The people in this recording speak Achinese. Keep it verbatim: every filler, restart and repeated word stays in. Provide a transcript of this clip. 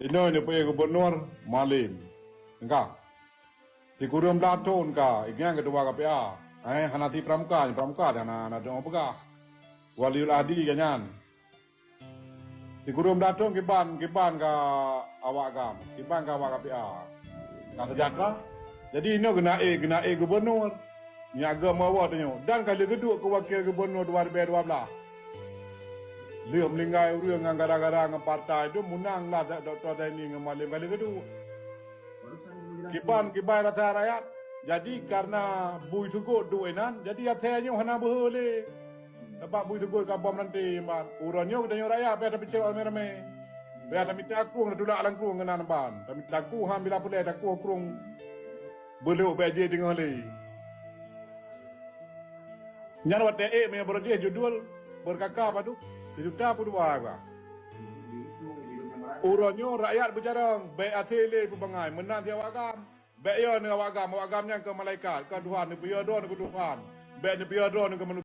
Inoe neupeuék gubunur Mualem. Engka. Sikureueng blah thon ka, ingat keutua K P A. Eh, hana si Pramka, Pramka hana, hana deungoe peugah. Waliul Ahdi ka nyan. Sikureueng blah thon kiban, kiban ka awak GAM, kiban ka awak K P A. Ka sejahtera. Jadi inoe geunaék, geunaék gubunur. Nyak geuh meuwoe tanyoe dan ka lheueh geuduek keu wakil gubunur dua ribèe dua blah. Lheueh meuninggai ureueng nyan gara-gara ngon partai tu, meunang lah Dokto Zaini ngon Mualem ka lheueh geuduek. Kiban, kiban rasa rakyat. Jadi, kareuna bui seugot duek inan, jadi asèe nyoe hana beuhe lé. Sabab bui seugot ka bom ranté ban. Uroe nyoe geutanyoe rakyat payah tapicok ramé-ramé. Payah tamita krueng, tatulak lam krueng keunan ban. Tamita krueng han bila peureulèe takoh krueng. Beulok bèk jeuet deungoe lé. Nyan watèe ék meunyoe barô jih judul beurkaka padub sijuta peue dua ka. Uroe nyoe rakyat beucarông, bèk até lé peubangai meunan si awak GAM. Bèk yo ngon awak GAM, awak GAM nyan keu malaikat, keu Tuhan, neupeuyo droe ngon keu Tuhan. Bèk neupeuyo droe ngon keu manusia.